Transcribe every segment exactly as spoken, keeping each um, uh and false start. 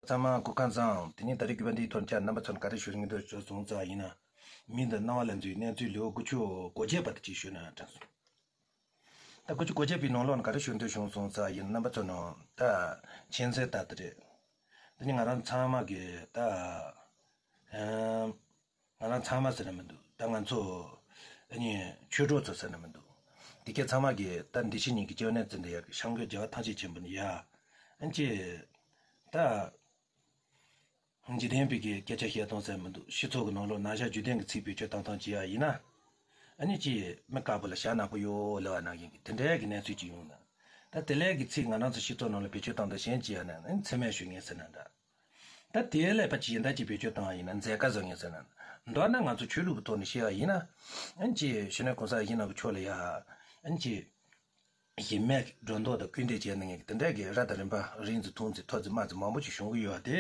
ཚང་མ་སྐུ་ཁམས་བཟང་། དེ་ནས་ད་རེས་དགོན་པ་འདིའི་ཐོག་ནས་ཀྱང་རྣམ་པ་ཚོར་ག་རེ་ཞུ་རིན་འདུག་ཞུ་སོང་ཙང་ཡིན་ན། མིང་དང་རྣ་བ་ལ་འཛུལ་བའི་གནས་ཚུལ་ལེའུ་དགུ་བཅུ་གོ་བརྒྱད་པ་དེ་ཅིག་ཞུས་ན་དྲན་སོང་། ད་དགུ་བཅུ་གོ་བརྒྱད་པའི་ནང་ལོགས་ནས་ག་རེ་ཞུ་འདོད་བྱུང་སོང་ཙང་ཡིན་ན། རྣམ་པ་ཚོ་ནང་ད་མཁྱེན་གསལ་ལྟར་དུ་རེད། དེ་ནི་ང་རང་ཚང་མ་གི་ད་ཨ་ང་རང་ཚང་མ་ཟེར་ན་མི་འདུག་ད་ང་ཚོ་ཨ་ནི་ཆོས་གྲོགས་ཚོ་ཟེར་ན་མི་འདུག་དེ་གས་ཚང་མ་གི་ད་འདི་ཕྱི་གཉིས་ཀྱི་སྐྱེ་བ་གནས་ཚུལ་འདི་ཡག་གི་ཤང་གི་རྒྱལ་བ་ཐམས་ཅད་མཁྱེན་པ་ནི་ཡ། ཨ་ནི་ཅི་ད། འཇིག་རྟེན་པའི་གི་སྐད་ཆ་བཤད་སྟངས་ཟེར་མི་འདུག་སྤྱི་ཚོགས་ཀྱི་ནང་ལོགས་ན་བཞག་རྒྱུ་ལྡན་གྱི་ཚིག་བེད་སྤྱོད་བཏང་སྟངས་བྱེད་ཡ་ཡིན་ན། ཨ་ནི་ཅི་མི་དཀར་པོ་ལ་ཞྭ་ནག་པོ་ཡོད་ལབ་པ་ནང་བཞིན་གྱི་དེ་འདྲའི་གི་གནས་ཚུལ་ཅིག་ཡོང་ན། ད་དེ་ལས་ཀྱི་ཚིག་ང་རང་ཚོ་སྤྱི་ཚོགས་ནང་ལ་བེད་སྤྱོད་བཏང་དང་གཞན་ཅི་ཡ་ན་ཨ་ནི་མཚན་སྨད་ཞུ་ངེས་ཟེར་ན་འདྲ། ད་དེ་ལས་ཕ་ཅི་ཡིན་ད་ཅི་བེད་སྤྱོད་བཏང་བ་ཡིན་ན་མཛད་དཀའ་བཟོ་ངེས་ཟེར་ན། མདོར་ན་ང་ཚོ་ཆོས་ལུགས་ཀྱི་ཐོག་ནས་བཤད་ཡ་ཡིན་ན། ཨ་ནི་ཅི་གཞོན་ནུ་གོང་ས་ཡིན་ན་གི་ཕྱོགས་ལ་ཡ། ཨ་ནི་ཅི། གཞི་མེད་ཀྱི་སྒྲོ་འདོགས་དང་སྐུལ་འདེད་བྱས་ནས་ངས་དེ་འདྲའི་གི་ར་དང་རིམ་པ་རིང་ཙམ་ཐུང་ཙམ་མཐོ་ཙམ་དམའ་ཙམ་མང་པོ་ཞིག་བྱུང་གི་ཡོད་པ་དེ་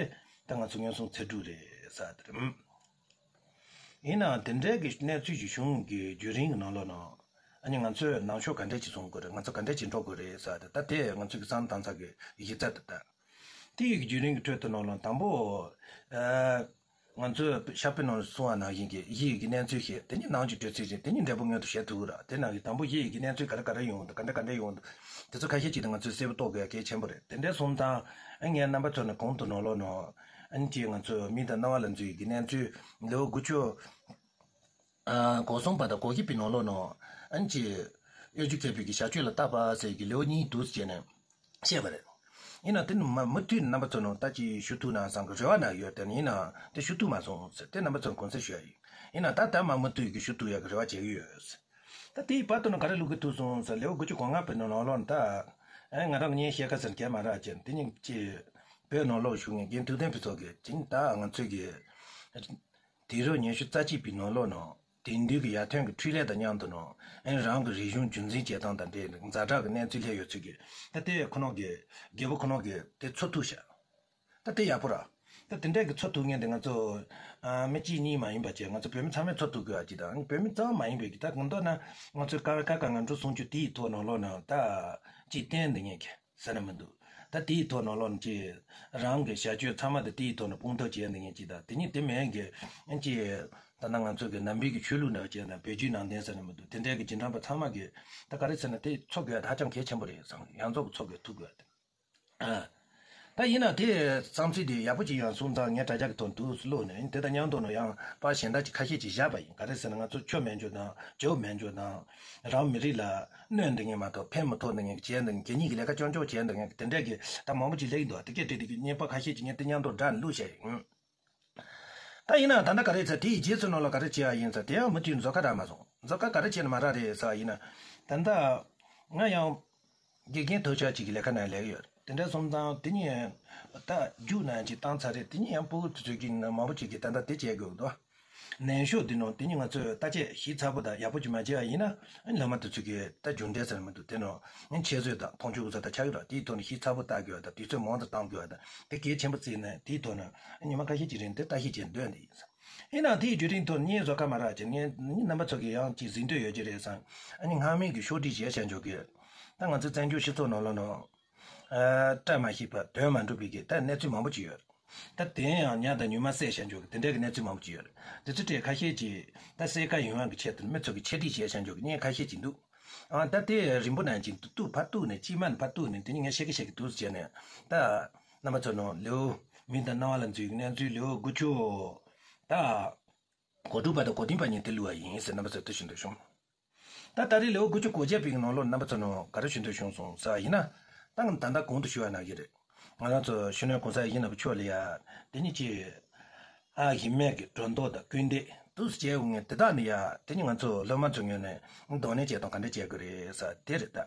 ད་ང་ཚོ་མངོན་སུམ་ཚེ་སྒྲུབ་རེད་ཟེར་དེ་རེད། ཡིན་ནའང་དེ་འདྲའི་གི་གནས་ཚུལ་ཞིག་བྱུང་གི་བརྒྱུད་རིམ་གྱི་ནང་ལོགས་ནང་ཨ་ནི་ང་ཚོས་ནང་ཆོས་ག་འདྲས་ཅིག་བཟུང་དགོས་རེད། ང་ཚོ་ག་འདྲས་ཅིག་འགྲོ་དགོས་རེད་ཟེར་དེ་ད་དེ་ང་ཚོ་གི་བསམ་བློ་བཏང་ས་གི་གཞི་རྩ་དེ་ད། དེ་ཡི་གི་བརྒྱུད་རིམ་གྱི་ཁྲོད་དུ་ནང་ལོགས་དང་པོ། ཨ། ང་ཚོས་ཤར་པའི་ནང་གསུངས་པ་ནང་བཞིན་གྱི་ཡིད་ཀྱི་གནས་ཚུལ་བཤད། དེ་ནི་ནང་གི་དྲོད་ཚད་བྱས། དེ་ནི་འབྲས་བུ་མངོན་དུ་བྱེད་ཐུབ་ཀྱི་རེད། དེ་ནང་གི་དང་པོ་ཡིད་ཀྱི་གནས་ཚུལ་ག་རེ་ག་རེ་ཡོང་འདུག་ག་འདྲ་ག་འདྲ་ཡོང་འདུག་དེ་ཚོ་ཁ་ཤས་ཅིག་དེ་ང་ཚོས་གསལ་པོ་རྟོགས་དགོས་ཡ་གལ་ཆེན་པོ་རེད། དེ་འདྲ་སོང་ཙང་ངས་རྣམ་པ་ཚོ་ནས་གོང་དུ་ནང་ལོགས་ནང་ཨ་ནི་ཅིག་ང་ཚོས་མིང་དང་རྣ་བ་ལ་འཛུལ་ཡིད་ཀྱི་གནས་ཚུལ་ལེའུ་དགུ་བཅུ་གོ་གསུམ་པ་དང་གོ་བཞི་པའི་ནང་ལོགས་ནང་ཨ་ནི་ཅིག་གཡོ་སྒྱུ་མཁས་པའི་གི་བྱ་སྤྱོད་ལ་བརྟག་པ་ཟེར་གྱི་ལེའུ་གཉིས་འདུག་ཟེར་ནས། བཤད་པ་རེད། ཡིན་ན་དེ་ནི་མ་མུ་མཐུད་ནས་རྣམ་པ་ཚོ་ནང་ལྟ་ཅི་ཞུ་ཐུབ་ན་བསམ་གི་རེ་བ་ན་ཡོད། དེ་ནི་ཡིན་ན་དེ་ཞུ་ཐུབ་མ་སོང་ཟེར་དེ་རྣམ་པ་ཚོར་དགོངས་སེལ་ཞུ་ཡ་ཡིན། ཡིན་ན་ད་ལྟ་མ་མུ་མཐུད་ཀྱི་ཞུ་ཐུབ་ཡ་གི་རེ་བ་བྱེད་ཀྱི་ཡོད་ཟེར། ད་དེའི་བར་དུ་ནི་ག་རེ་ལུག་གི་ཐུག་སོང་ཟེར་ལེའུ་དགུ་བཅུ་གོ་ལྔ་པའི་ནང་ལོགས་ནི་ད། ཨེ་ང་རང་གཉིས་བཤད་ཁ་ཟེར་གྱི་མ་རག་ཅེ་དེ་ཉིན་ཅི། བོད་ནང་ལོགས་བཞུགས་མཁན་དགེ་ཐུགས་ལྡན་ཕུན་ཚོགས་ཀྱིས་དེ་ཉིན་ད་ང་ཚོས་ཀྱི། དུས་རབས་ཉི་ཤུ་རྩ་གཅིག་པའི་ནང་ལོགས་ནང་དེང་དུས་ཀྱི་ཡར་ཐོན་གྱི་འཕྲུལ་ལས་དང་མཉམ་དུ་ནང་ཨེ་རང་གི་རིག་གཞུང་རྒྱུན་འཛིན་བྱེད་སྟངས་དང་འབྲེལ་ནས་ཛ་དྲག་གི་གནས་ཚུལ་སླེབས་ཡོད་ཚུལ་གྱི་ད་ལྟའི་ཁོ་ནོ་གི་རྒད་པོ་ཁོ་ནོ་གི་དེ་འཚོ་ཐུབ་ཤག་ད་དེ་ཡག་པོ་ར། ད་དེ་འདྲའི་གི་འཚོ་ཐུབ་མཁན་དེ་ང་ཚོ་ཨ་མི་གཅིག་གཉིས་མ་ཡིན་པ་བྱས་ང་ཚོ་བོད་མི་ཚང་མས་འཚོ་ཐུབ་དགོས་ཡ་གཅིག་དང་བོད་མི་ཚང་མ་ཡིན་པའི་གི་ད་གང་ལྟར་ན་ང་ཚོའི་ཀ་ཀ་ཀ་ང་འགྲོ་སོང་ཆུ་དེའི་ཐོག་ནང་ལོགས་ནང་ད་གཅིག་བསྟན་འདི་ངེད་ཀྱི། ཟེར་ན་མི་འདུག་ད་དེའི་ཐོག་ནང་ལོགས་ནས་ཀྱི་རང་གི་བྱ་སྤྱོད་ཚང་མ་དེ་དེའི་ཐོག་ནས་སྤུངས་ཐབས་བྱས་འདི་ངེས་ཀྱི་ད་དེ་ཉིད་དེ་མེད་གི་ཀྱི་ད་ལྟ་ང་ཚོ་གི་ནང་པའི་གི་ཆོས་ལུགས་འདྲ་བྱས་ན་བོད་བརྒྱུད་ནང་བསྟན་ཟེར་ན་མི་འདུག་དེ་འདྲའི་གི་རྗེས་འབྲང་པ་ཚང་མ་གི་ད་ག་རེ་ཟེར་ན་དེ་འཚོ་དགོས་ད་ཧ་ཅང་གལ་ཆེན་པོ་རེད་བསམ་ཡང་འཚོ་གི་འཚོ་དགོས་ཐུབ་དགོས་ད། ད་ཡིན་ན་དེ་བསམ་ཚུལ་དེ་ཡག་པོ་ཅིག་ཡང་གསུངས་ཙང་ངས་དྲ་རྒྱ་གི་ཐོག་ཏུ་བླུགས་ནས་དེ་དང་མཉམ་དུ་ནས་ཡང་པར་གཞན་དག་ཅིག་ཁ་ཤས་ཅིག་བཞག་པ་ཡིན། ག་རེ་ཟེར་ན་ང་ཚོ་ཆོས་མེད་འཇོག་དང་ཇོ་མེད་འཇོག་དང་། རང་མི་རིགས་ལ་གནོད་འདི་ངེས་མ་གཏོགས་ཕན་མི་ཐོགས་འདི་ངེས་བྱས་འདི་ངེས་གད་སྙིགས་ཀྱི་ལས་ཀ་སྐྱོན་ཅོག་བྱས་འདི་ངེས་དེ་འདྲས་ཀྱི་ད་མང་པོ་ཅིག་སླེབས་ཀྱི་འདུག་དེ་སྐད་བྲིས་དེ་གི་བརྙན་པར་ཁ་ཤས་ཅིག་ངས་དེ་མཉམ་དུ་སྒྲ་བླུགས་བྱས་ཡིན། ད་ཡིན་ན་ད་ལྟ་ག་རེ་ཟེར་དེའི་རྗེས་སུ་ནང་ལ་ག་རེ་བྱས་ཡ་ཡིན་ཟེར་དེ་ཡང་མུ་མཐུད་མཛོ་ཁ་རག་མ་སོང་། མཛོ་ཁ་ག་རེ་བྱས་ན་མ་རག་རེད་ཟེར་བ་ཡིན་ན། ད་ལྟ་ང་ཡང་དགེ་རྒན་ཐོབ་ཆག་ཅིག་གི་ལས་ཀ་ནང་ལས་ཀྱི་ཡོད། དེ་འདྲ་སོང་ཙང་དེ་ཉིད་ད་རྒྱུགས་ནང་ཅིག་བཏང་ཚར་རེད། དེ་ཉིད་ཡང་སྤུ་གུ་དེ་ཚོས་ཀྱི་མང་པོ་ཅིག་གིས་ད་ལྟ་དེ་བྱས་དགོས་འདུག་ནན་ཤོས་འདི་ནང་དེ་ཉིད་ང་ཚོས་བརྟག་དཔྱད་ཞིབ་ཚགས་པོ་དང་ཡག་པོ་ཅིག་མ་བྱས་པ་ཡིན་ན་ཨ་ནི་སློབ་མ་དེ་ཚོས་ཀྱི་ད་རྒྱུགས་འབྲས་ཟེར་མི་འདུག་དེ་ནང་ཨ་ནི་ཁྱད་གསོད་དང་མཐོང་ཆུང་གི་ཚོ་ད་ཆགས་ཀྱི་རེད། དེའི་ཐོག་ནས་ཞིབ་ཚགས་པོ་བལྟ་དགོས་པ་དང་དུས་ཚོད་མང་དུ་བཏང་དགོས་པ་དང་དེ་གལ་ཆེན་པོ་བརྩིས་ནས་དེའི་ཐོག་ནས་ཨ་ཉི་མ་ཁ་ཤས་ཅིག་རིང་དེ་བརྟག་ཞིབ་བྱས་འདོན་འདི་ཡིན་ས། ཡིན་ནའང་དེའི་བརྒྱུད་རིམ་ཐོག་ངའི་བཟོ་ཁ་མ་རག་ཅིང་ངས་ནི་རྣམ་པ་ཚོ་གི་ཡང་ཅིག་གཟིགས་འདོད་ཡོད་ཀྱི་རེད་བསམ། ཨ་ནི་སྔ་མའི་གི་ཤོག་དྲིལ་བྱས་བྱ་འཇོག་གི་ད་ང་ཚོ་བཙན་བྱོལ་སྤྱི་ཚོགས་ནང་ལོགས་ནང་། ཨ། བཀྲ་མ་ཤིས་པ་དོན་མ་འགྲུབ་པའི་གི་ད་གནས་ཚུལ་མང་པོ་ཅིག་ཡོད། ད་དེ་ཡང་ཉ་དང་ཉུལ་མ་བསད་བྱ་འཇོག་གི་དེ་འདྲའི་གི་གནས་ཚུལ་མང་པོ་ཅིག་ཡོད། དེ་ཚོ་གྲས་ཁ་ཤས་ཀྱིས་ད་བསད་ཁ་ཡོང་ཡག་གི་ཆེད་དུ་མི་ཚོ་གི་ཆེད་སྒྲིག་བྱས་བྱ་འཇོག་གི་བརྙན་ཁ་ཤས་ཅིག་འདུག་ཨ། ད་དེ་རིང་པོ་ནང་ཅིག་གཏུག་ཕར་གཏུག་ནས་གཅིག་མ་ནས་ཕར་གཏུག་ནས་དེ་ནི་ངས་བཤད་ཀི་བཤད་ཀི་འདུག་ཟེར་ནས་ད་རྣམ་པ་ཚོ་ནང་ལེའུ་མིང་དང་རྣ་བ་ལ་འཛུལ་གི་གནས་ཚུལ་ལེའུ་དགུ་བཅུ་ད། གོ་དྲུག་པ་དང་གོ་བདུན་པ་གཉིས་དེ་བླུགས་པ་ཡིན་ཟེར་རྣམ་པ་ཚོར་དེ་ཞུ་འདོད་བྱུང་། ད་ད་རེས་ལེའུ་དགུ་བཅུ་གོ་བརྒྱད་པའི་ནང་ལོགས་རྣམ་པ་ཚོ་ནང་ག་རེ་ཞུ་འདོད་བྱུང་སོང་ཟེར་བ་ཡིན་ན། ད་ད་ལྟ་གོང་དུ་ཞུ་བ་ནང་བཞིན་རེད། ང་རང་ཚོ་ཤུལ་ནས་གོང་ས་ཡིན་ནམ་ཕྱོགས་ལ་ཡ། དེ་ཉིད་ཀྱི། ཨ། གཞི་མེད་ཀྱི་སྒྲོ་འདོགས་དང་སྐུལ་འདེད་དུ་བྱས་འོང་ངེས་དེ་དག་ནི་ཡ་དེ་ཉིད་ང་ཚོ་སློབ་མ་ཚོ་ངོས་ནས་གདོང་ལེན་བྱེད་སྟངས་ག་འདྲ་བྱེད་དགོས་རེད་ཟེར་དེ་རེད་ད།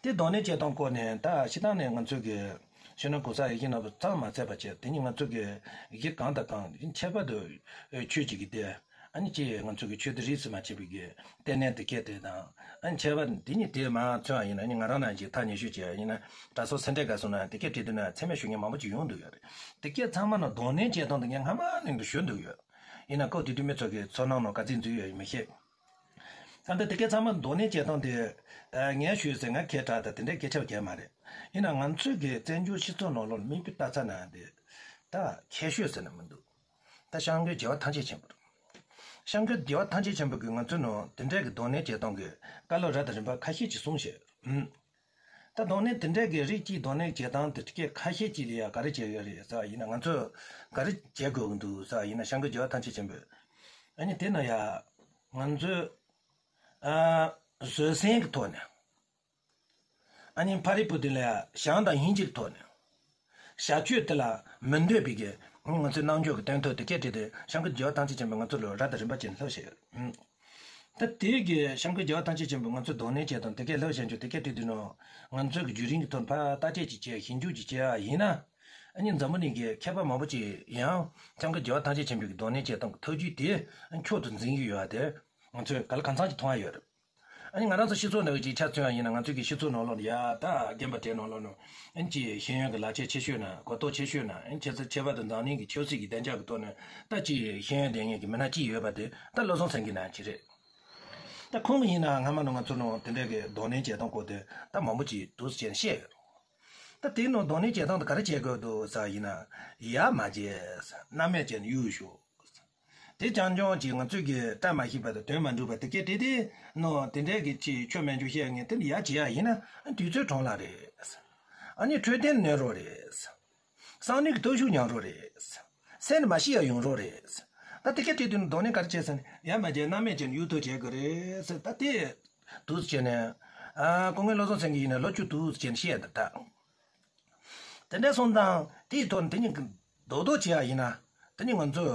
དེ་གདོང་ལེན་བྱེད་སྟངས་སྐོར་ནས་ད་སྤྱིར་བཏང་ནས་ང་ཚོས་ཀྱི་ཤེས་ན་གོ་ས་ཡི་ཤེས་ན་བུ་ཙམ་མ་ཚད་པ་བྱས་དེ་ཉིད་ང་ཚོ་གི་གཞི་གང་དང་གང་ཁྱད་པར་དུ་ཆོས་ཅིག་གི་དེ་ཨ་ནི་ཅི་ང་ཚོ་གི་ཆོས་དེ་རིས་སུ་མ་ཆད་པའི་གི་ལྟེ་གནས་དེ་སྐད་དེ་དང་ཨ་ནི་ཁྱད་པར་དེ་ཉིད་དེ་མ་མཚོན་པ་ཡིན་ན་ཨ་ནི་ང་རང་ནང་གི་ཐག་ཉེ་ཤོས་བྱས་ཡིན་ན་གྲྭ་ཚང་སེ་འབྲས་དགའ་སོང་ན་དེ་སྐད་བྲིས་དུས་ན་མཚན་སྨད་ཞུ་མཁན་མང་པོ་ཅིག་ཡོང་འདུག་ཡོད་རེད། དེ་སྐད་ཚང་མ་ན་གདོང་ལེན་བྱེད་སྟངས་དེ་ངས་སྔ་མ་ནས་འདུག་ཞུ་འདུག་ཡོད། ཡིན་ན་སྐབས་དེ་དུས་མི་ཚོ་གི་ཚོར་སྣང་ནང་ག་ཚོད་འཛུལ་ཡོད་མི་ཤེས། ད་ལྟ་དེ་གའི་ཚང་མ་དོ་ནན་བྱེད་སྟངས་དེ། ཨ། ངས་ཞུས་ཟེར་ང་ཁྱེད་དྲག་ད་དེ་འདྲའི་སྐད་ཆ་བརྒྱབ་མ་རེད། ཡིན་ན་ང་ཚོའི་གི་བཙན་བྱོལ་སྤྱི་ཚོགས་ནང་ལོགས་ལ་མིག་དཔེ་ལྟ་ཚར་ན་དེ་ད་ཁྱད་ཤོས་ཟེར་ན་མི་འདུག་ད་སྐྱབས་མགོན་རྒྱལ་བ་ཐམས་ཅད་མཁྱེན་པ་རེད། སྐྱབས་མགོན་རྒྱལ་བ་ཐམས་ཅད་མཁྱེན་པ་གིས་ང་ཚོའི་ནང་དེ་འདྲའི་གི་དོ་ནན་བྱེད་སྟངས་ཀྱི་བཀའ་སློབ་རབ་དང་རིམ་པ་ཁ་ཤས་ཅིག་གསུངས་བཞག་ཨུམ། ད་དོ་ནན་དེ་འདྲའི་གི་རིགས་གཅིག་དོ་ནན་བྱེད་སྟངས་དེ་སྐད་ཁ་ཤས་ཅིག་ལ་ཡ་ག་རེ་བྱེད་ཡོད་རེད་ཟེར་བ་ཡིན་ན། ང་ཚོས་ག་རེ་བྱེད་དགོས་ཀྱི་འདུག་ཟེར་བ་ཡིན་ན། སྐྱབས་མགོན་རྒྱལ་བ་ཐམས་ཅད་མཁྱེན་པས་ཨ་ནི་དེ་ན་ཡ་ང་ཚོས། ཨ། བཟོད་བསྲན་གྱི་ཐོག་ནས། ཨ་ནི་ཕ་རི་པུ་ཏིན་ལ་བྱམས་དང་སྙིང་རྗེ་གི་ཐོག་ནས། བྱ་སྤྱོད་དེ་ལ་མི་འདོད་པའི་གི་ང་ཚོའི་རྣམ་འགྱུར་གྱི་སྟོན་ཐོག་དེ་སྐད་བྲིས་ཏེ་སྐྱབས་མགོན་རྒྱལ་བ་ཐམས་ཅད་མཁྱེན་པས་ང་ཚོ་ལ་རབ་དང་རིམ་པ་ཅན་ལྷོད་བྱས་ཡོད། ད་དེའི་གི་སྐྱབས་མགོན་རྒྱལ་བ་ཐམས་ཅད་མཁྱེན་པས་ང་ཚོའི་དོ་ནན་བྱེད་སྟངས་དེ་སྐད་ལྷོད་བྱས་འཇུག་དེ་སྐད་བྲིས་དུས་ནོ། ང་ཚོའི་གི་བརྒྱུད་རིམ་གྱི་ཐོག་ཕར་བརྟག་དཔྱད་ཅིག་བྱས་ཞིབ་འཇུག་ཅིག་བྱས་པ་ཡིན་ན། ཨ་ནི་འཛམ་བུ་གླིང་གི་མཁས་པ་མང་པོ་ཅིག་ཡང་སྐྱབས་མགོན་རྒྱལ་བ་ཐམས་ཅད་མཁྱེན་པའི་གི་དོ་ནན་བྱེད་སྟངས་ཀྱི་ཐབས་ཇུས་དེ་མཆོག་ཏུ་འཛིན་གྱི་ཡོད་པ་དེ། ང་ཚོས་ག་ལ་གང་འཚམ་ཅིག་མཐོང་ཡ་ཡོད་རེད། ཨ་ནི་ང་རང་ཚོ་སྤྱི་ཚོགས་ནང་གི་ཅིག་ཆ་མཚོན་ཡ་ཡིན་ན། ང་ཚོའི་གི་སྤྱི་ཚོགས་ནང་ལོགས་ལ་ཡ་ད་རྒན་པ་དེ་ནང་ལོགས་ནང་ཨ་ནི་ཅིག་ཤེས་ཡོན་གི་ལག་ཆ་ཆེ་ཤོས་ན་གོ་རྟོགས་ཆེ་ཤོས་ན། ཨ་ནི་ཁྱེད་ཚོ་ཁྱད་པར་དུ་འཛམ་གླིང་གི་ཆབ་སྲིད་ཀྱི་བདེ་འཇགས་ཀྱི་ཐོག་ནས་ད་ཅིག་ཤེས་ཡོན་ལྡན་མཁན་གྱི་མི་སྣ་ཅིག་ཡོད་པ་དེ་ད་བློ་བཟང་སེང་གེ་ནང་ཅིག་རེད། ད་ཁོང་གི་ཡིན་ན་སྔ་མ་ནང་ང་ཚོ་ནང་དེ་འདྲའི་གི་དོ་ནན་བྱེད་སྟངས་སྐོར་དེ་ད་མང་པོ་ཅིག་འདུག་སེ་བྱས་ནས་བཤད་ཡོད། ད་དེའི་ནང་དོ་ནན་བྱེད་སྟངས་དེ་ག་རེ་བྱེད་དགོས་འདུག་ཟེར་བ་ཡིན་ན། ཡར་མ་བྱེད། སྣང་མེད་བྱས་ནས་གཡུག་ཞོག་དེ་རྐྱང་རྐྱང་ཅིག་ང་ཚོས་ཀྱི་བཀྲ་མ་ཤིས་པ་དང་དོན་མ་འགྲུབ་པ་དེ་སྐད་བྲིས་ཏེ་ནོ། དེ་འདྲའི་གི་ཅིག་ཆོ་མེད་འཇུག་བཤད་ངས་དེ་ཡར་བྱེད་ཡ་ཡིན་ན་དུས་ཚོད་གྲོངས་ལ་རེད། ཨ་ནི་འཕྲོད་བསྟེན་ནོར་རོགས་རེད། བསམ་བློའི་སྟོབས་ཤུགས་ཉམས་རོགས་རེད། སེམས་ནི་མ་ཤི་ཡ་ཡོང་རོགས་རེད། ད་དེ་སྐད་བྲིས་དུས་ནི་དོ་ནན་ག་རེ་བྱས་ཟེར་ན། ཡར་མ་བྱེད། སྣང་མེད་བྱས་ནས་གཡུག་ཐབས་བྱེད་དགོས་རེད་ཟེར། ད་དེ་འདུག་སེ་བྱས་ནས། ཨ། སྐུ་ངོ་བློ་བཟང་སེང་གེ་ཡིན་ན་ལོ་བཅུ་འདུག་སེ་བྱས་ནས་བཤད་ཡ་འདི་ད། དེ་འདྲ་སོང་ཙང་དེའི་ཐོག་ནས་དེ་གཉིས་ཀྱི་རྡོག་རྡོག་བྱེད་ཡ་ཡིན་ན། དེ་གཉིས་ང་ཚོ།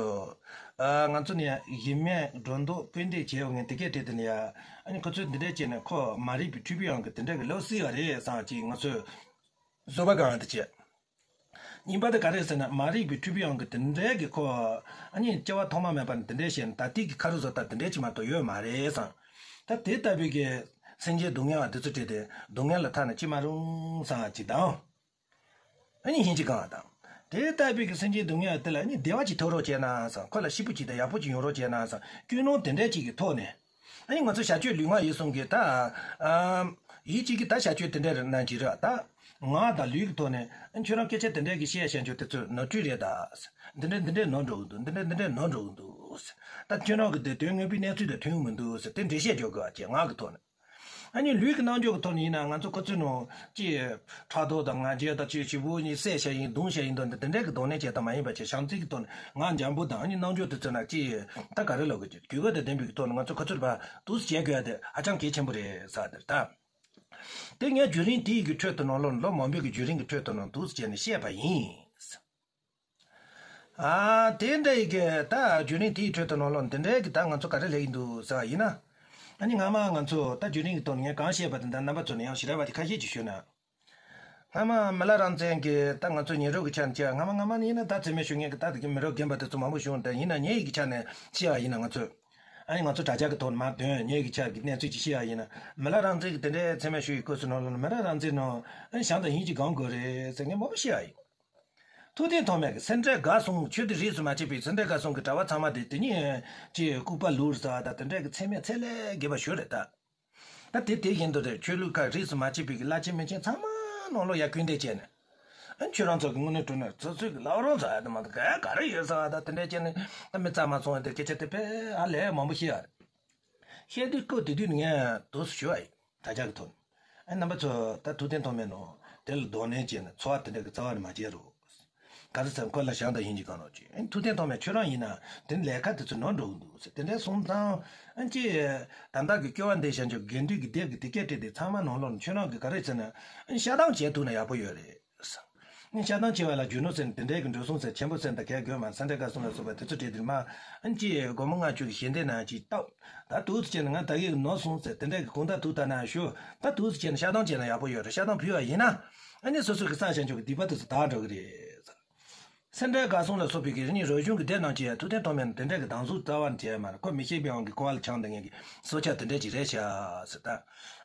ཨ། ང་ཚོ་ནས་གཞི་མེད་སྒྲོ་འདོགས་སྤུས་འདེགས་བྱས་ཡོང་ངས་དེ་སྐད་བྲིས་དེ་ནས་ཡ། ཨ་ནི་ཁོ་ཚོས་འདི་འདྲ་བྱས་ནས་ཁོ་མ་རིག་པའི་འཁྲུལ་པའི་དབང་གིས་དེ་འདྲ་གི་ལབ་སྲིད་པ་རེད་བསམ་ཅིག་ང་ཚོས་བཟོད་པ་སྒང་དེ་བྱས། གཉིས་པ་དེ་ག་རེ་ཟེར་ན། མ་རིག་པའི་འཁྲུལ་པའི་དབང་གིས་དེ་འདྲའི་གི་ཁོ། ཨ་ནི་སྐྱེ་བ་ཐོག་མ་མེད་པ་ནས་དེ་འདྲའི་བཤད་ནས་ད་ལྟའི་གི་ཁ་རུ་བཟོ་ལྟ་དེ་འདྲའི་ཅིག་མ་གཏོགས་ཡོད་མ་རེད་བསམ། ད་དེ་ལྟ་བུའི་གི་སེམས་ཅན་སྡུག་བསྔལ་བ་དེ་ཚོ་བྲིས་ཏེ་སྡུག་བསྔལ་ལ་ཐར་ན་ཅི་མ་རུང་བསམ་ཅིག་དང་། ཨ་ནི་ཡིན་གཅིག་གང་དང་། དེ་ལྟ་བུའི་གི་སེམས་ཅན་སྡུག་བསྔལ་བ་དེ་ལ་ཨ་ནི་བདེ་བ་ཅིག་ཐོབ་རོགས་བྱས་ན་བསམ། ཁོ་ལ་སྐྱིད་པོ་ཅིག་དང་ཡག་པོ་ཅིག་ཡོང་རོགས་བྱས་ན་བསམ། ཀུན་སློང་དེ་འདྲའི་ཅིག་གི་ཐོག་ནས། ཨ་ནི་ང་ཚོ་བྱ་སྤྱོད་ལུས་ངག་ཡིད་གསུམ་གྱི་ད། ཨ། ཡིད་གཅིག་གིས་ད་བྱ་སྤྱོད་དེ་འདྲ་རེད་ན་ཅི་རེད། ད་ངག་དང་ལུས་ཀྱི་ཐོག་ནས་ཨ་ཁྱོད་རང་སྐད་ཆ་དེ་འདྲ་གི་བཤད་བཤད་ཆོག་དེ་ཚོ་ནོར་འཁྲུལ་རེད་ད། འདི་འདྲ་འདི་འདྲ་ནོར་འགྲོ་གི་འདུག་འདི་འདྲ་འདི་འདྲ་ནོར་འགྲོ་གི་འདུག་ད་ཁྱོད་རང་གི་དེ་དོན་དངོས་པོའི་གནས་ཚུལ་དང་མཐུན་གི་མི་འདུག་ཟེར་དེ་འགྲེལ་བཤད་རྒྱག་དགོས་པ་བྱས་ངག་གི་ཐོག་ནས། ཨ་ནི་ལུས་ཀྱི་རྣམ་འགྱུར་གྱི་ཐོག་ནས་ཡིན་ན་ང་ཚོ་ཁོ་ཚོའི་ནང་ཅི། ཕྲག་དོག་དང་ང་རྒྱལ་དང་ཅི་ཞིབ་པོ་ནི་བསད་བྱས་ཡིན་རྡུང་བྱས་ཡིན་དོན་དེ་དེ་འདྲ་གི་གདོང་ལེན་བྱས་དང་མ་ཡིན་པ་བྱས་བྱམས་བརྩེ་གི་ཐོག་ནས་ངག་འཇམ་པོ་དང་ཨ་ནི་རྣམ་འགྱུར་དེ་ཚོ་ན་ཅི། ད་ག་རེ་ལབ་དགོས་ཀྱི་དགོས་གལ་དང་ལྡན་པའི་གི་ཐོག་ནས་ང་ཚོ་ཁོ་ཚོར་ཕར་འདུག་སེ་བྱེད་དགོས་ཡ་དེ་ཧ་ཅང་གལ་ཆེན་པོ་རེད་ཟེར་དེ་ད། དེ་ངས་བརྒྱུད་རིམ་དེའི་གི་ཁྲོད་དུ་ནང་ལོགས་ལོ་མང་པོའི་གི་བརྒྱུད་རིམ་གི་ཁྲོད་དུ་ནང་འདུག་སེ་བྱས་ནས་བཤད་པ་ཡིན། ཨ། དེ་འདྲ་ཡི་གི་ད་བརྒྱུད་རིམ་དེའི་ཁྲོད་དུ་ནང་ལོགས་འདི་འདྲའི་གི་ད་ང་ཚོ་ག་རེ་ལས་ཀྱི་འདུག་ཟེར་བ་ཡིན་ན། ཨ་ནི་སྔ་མ་ང་ཚོ་ད་བརྒྱུད་རིམ་གི་ཐོག་ནས་ངས་གང་བཤད་པ་དེ་འདྲ་རྣམ་པ་ཚོ་ནས་ཡང་ཞེ་དྲག་པ་དེ་ཁ་ཤས་ཅིག་ཞུས་ན། སྔ་མ་མི་ལ་རང་བཙན་གྱི་ད་ང་ཚོ་ཉེ་རབས་ཀྱི་ཆ་ནས་བྱས། སྔ་མ་སྔ་མ་ནས་ཡིན་ན་ད་འཚེ་མེད་ཞུ་མཁན་གྱི་ད་དེ་གི་མི་རབས་རྒན་པ་དེ་ཚོ་མང་པོ་བྱུང་། དེ་ཡིན་ན་ཉེ་ཡི་གི་ཆ་ནས་བཤད་པ་ཡིན་ན་ང་ཚོས། ཨ་ནི་ང་ཚོ་དྲ་རྒྱ་གི་ཐོག་ནས་མར་ཐོན་ཉེ་ཡི་གི་ཆ་གི་གནས་ཚུལ་ཅིག་བཤད་པ་ཡིན་ན། མི་ལ་རང་བཙན་གྱི་དེ་འདྲའི་འཚེ་མེད་ཞུ་ཡི་སྐབས་སུ་ནང་ལོགས་ན་མི་ལ་རང་བཙན་ནང་ཨ་ནི་བྱམས་དང་སྙིང་རྗེ་སྒོམ་དགོས་རེད་ཟེར་མཁན་མང་པོ་བཤད་པ་ཡིན། ཐུབ་བསྟན་ཐོགས་མེད་ཀྱིས་སེམས་ཁྲལ་དགའ་སོང་། ཆོས་འདི་རིས་སུ་མ་ཆད་པའི་སེམས་ཁྲལ་དགའ་སོང་གི་གྲྭ་པ་ཚང་མ་དེ་དེ་ཉིད་ཀྱི་ལྐུགས་པ་ལུག་རེད་ཟེར་བ་དང་དེ་འདྲ་གི་ཚད་མེད་ཚད་ལས་བརྒལ་བ་ཞིག་རེད་ད། ད་དེ་དེ་བཞིན་དུ་རེད། ཆོས་ལུགས་ཁག་རིས་སུ་མ་ཆད་པའི་གི་བླ་ཆེན་མི་ཆེན་ཚང་མ་ནང་ལོགས་ཡར་སྐུལ་འདེད་བྱས་ནས། ཨ་ཁྱོད་རང་ཚོ་གི་དངོས་གནས་དྲང་གནས་སོ་སོའི་གི་ལག་རོགས་ཟེར་བ་དེ་མ་གཏོགས་ག་ག་རེ་ཡོད་ཟེར་བ་དང་དེ་འདྲ་བྱས་ནས་ད་མི་རྩ་མ་སོང་བ་དེ་སྐད་ཆ་དེ་དཔེ་ཧ་ལས་མང་པོ་བཤད་ཡ་རེད། བཤད་དུས་སྐབས་དེ་དུས་ནས་ངས་འདུག་སེ་ཞུ་བ་ཡིན། དྲ་རྒྱ་གི་ཐོག་ནས། ཨ་རྣམ་པ་ཚོ་ད་ཐུབ་བསྟན་ཐོགས་མེད་ནང་དེ་ལ་གདོང་ལེན་བྱས་ནས་འཚོ་བ་དེ་འདྲ་གི་རྩ་བ་ནས་མ་བྱེད་རོགས། ག་རེ་ཟེར་ཁོ་ལ་བྱམས་དང་སྙིང་རྗེ་སྒོམ་རོགས་བྱེད། ཨ་ཐུབ་བསྟན་ཐོགས་མེད་ཁྱོད་རང་ཡིན་ན་དེ་ལས་ཀ་དེ་ཚོ་ནོར་འགྲོ་གི་འདུག་ཟེར་དེ་འདྲ་གསུངས་ཙང་། ཨ་ཅེ། ད་ལྟ་གི་སྐྱོ་བ་འདི་བྱ་འཇོག་དགེ་འདུན་གྱི་སྡེ་གི་དེ་སྐད་བྲིས་ཏེ་ཚང་མ་ནང་ལོགས་ནས་ཁྱོད་རང་གིས་ག་རེ་ཟེར་ན། ཨ་བཤད་སྟངས་བྱེད་ཐུབ་ན་ཡག་པོ་ཡོད་རེད། ནི་ཆགས་སྡང་ཆེ་བ་ལ་རྒྱུ་ནོར་ཟེར་ནས་དེ་འདྲའི་གི་འགྲོ་སོང་ཟེར་ཆེན་པོ་ཟེར་ནས་ད་གས་དགོས་མ་སེམས་ཁྲལ་དགའ་སོང་ལ་སོགས་པ་དེ་ཚོ་བྲིས་དེར་མ། ཨ་ནི་ཅི་སྒོར་མོ་ལྔ་བཅུ་གི་ཞལ་འདེབས་ནང་ཅིག་བཏབ། ད་དུས་ཚོད་བྱས་ནས་ང་ད་གས་ནོར་སོང་ཟེར་དེ་འདྲའི་གི་གོང་ད་དུ་ད་ན་ཞུ། ད་དུས་ཚོད་བྱས་ནས་ཆགས་སྡང་བྱས་ན་ཡག་པོ་ཡོད་རེད། ཆགས་སྡང་ཕུལ་བ་ཡིན་ན། ཨ་ནི་སོ་སོ་གི་བསགས་བཞག་འཇོག་གི་སྡིག་པ་དེ་ཚོ་དག་འགྲོ་གི་རེད། སེམས་ཁྲལ་དགའ་སོང་ལ་སོགས་པའི་གི་རིག་གནས་རོལ་གཞུང་གི་སྡེ་ནང་ཅི་ཡ་ཐུབ་བསྟན་ཐོགས་མེད་ནས་དེ་འདྲ་གི་སྡང་ཟུག་རྩ་བ་ནས་བྱས་མ་རེད། ཁོ་མི་ཤེས་པའི་དབང་གིས་ཁོ་བ་ལ་ཆང་འདི་ངེད་ཀྱི་སྲོག་ཆགས་དེ་འདྲ་ཅིག་རེད་ཤག་ཟེར་ད།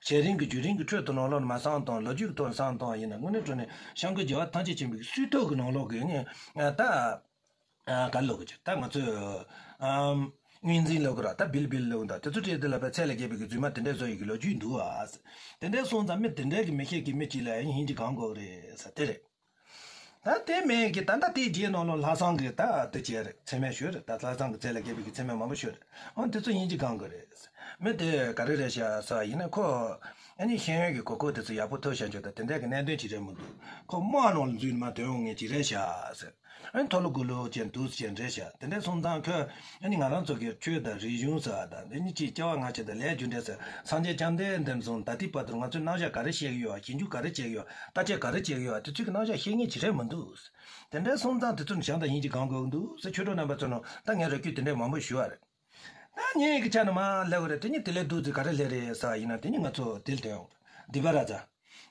བྱེད་རིང་གི་བརྒྱུད་རིམ་གི་ཁྲོད་དུ་ནང་ལོགས་ནས་མ་བསམ་བཏང་ལོ་རྒྱུས་ཀྱི་ཐོག་ནས་བསམ་བཏང་བ་ཡིན་ན་དངོས་གནས་དྲང་གནས་སྐྱབས་མགོན་རྒྱལ་བ་ཐམས་ཅད་མཁྱེན་པའི་གསུང་ཐོག་གི་ནང་ལོགས་ཀྱི་ནི་ད། ག་ལོག་གི་ད་ང་ཚོས། དངོས་འཛིན་ལབ་དགོས་ར། ད་བིལ་བིལ་ལབ་ད་དེ་ཚོ་སྤྲད་དེ་ལ་པའི་ཚད་ལ་བརྒལ་བའི་གི་རྫུན་མ་དེ་འདྲས་བཟོ་ཡི་གི་ལོ་རྒྱུས་འདུག་ཨ། དེ་འདྲས་སོང་ཙང་མི་དེ་འདྲས་གི་མི་ཤེས་གི་མི་གཅིག་ལ་ཡང་ཡིན་གཅིག་གང་དགོས་རེད་ས་དེ་རེད། ད་དེ་མེད་གི་ད་ལྟ་དེའི་རྗེས་ནང་ལོ་ལྷག་བསམ་གི་ད་དེ་བྱས་རེད། མཚན་སྨད་ཞུས་རེད། ད་ལྷག་བསམ་གི་ཚད་ལ་བརྒལ་བའི་གི་མཚན་སྨད་མང་པོ་ཞུས་རེད། འོ་དེ་ཚོ་ཡིན་གཅིག་གང་དགོས་རེད། མི་དེ་ག་རེ་རེད་ཤག་ས་ཡིན་ན་ཁོ་ཨ་ནི་ཤེས་ཡོན་གི་གོ་སྐབས་དེ་ཚོ་ཡག་པོ་ཐོབ་བཞག་རྒྱུ་ད་དེ་འདྲས་གི་གནད་དོན་ཅིག་རེད་མི་འདུག་ཁོ་དམག་ནང་ལ་འཛུལ་ནས་མར་ཐོན་འོང་མཁན་ཅིག་རེད་ཤག་ཟེར། ཨ་ནི་མཐོ་ལོ་དགུ་ལོ་ཅན་འདུག་ཅན་རེད་ཤག་དེ་འདྲས་སོང་ཙང་ཁོས་ཨ་ནི་ང་རང་ཚོ་གི་ཆོས་དང་རིག་གཞུང་ཟེར་བ་དང་འདི་ནི་ཅིག་སྐྱེ་བ་སྔ་ཕྱི་དང་ལས་རྒྱུ་འབྲས་ཟེར་སངས་རྒྱས་བཅོམ་ལྡན་འདས་ནས་བཟུང་ད་ལྟའི་བར་དུ་ང་ཚོས་རྣམ་གཞག་ག་རེ་བཤད་ཀྱི་ཡོད། ཞིབ་འཇུག་ག་རེ་བྱེད་ཀྱི་ཡོད། བརྟག་དཔྱད་ག་རེ་བྱེད་ཀྱི་ཡོད། དེ་ཚོའི་གི་རྣམ་གཞག་ཤེས་མཁན་ཅིག་རེད་མི་འདུག་དེ་འདྲས་སོང་ཙང་དེ་ཚོ་ནི་བྱང་དང་ཡིན་གཅིག་གང་དགོས་འདུག་ཟེར་ཆོས་གྲོགས་རྣམ་པ་ཚོ་ནང་ད་ངས་རེ་སྐུལ་དེ་འདྲས་མང་པོ་ཞུ་བ་རེད། ད་ངས་གི་ཆ་ནས་མ་ལབ་དགོས་རེད། དེ་ནི་དེ་ལས་སྡུག་ཙི་ག་རེ་ལས་རེད་ཟེར་བ་ཡིན་ན་དེ་ནི་ང་ཚོ་དེ་ལ་ཐོན་ཡོང་རེད། སྡིག་པ་ར་ཛ།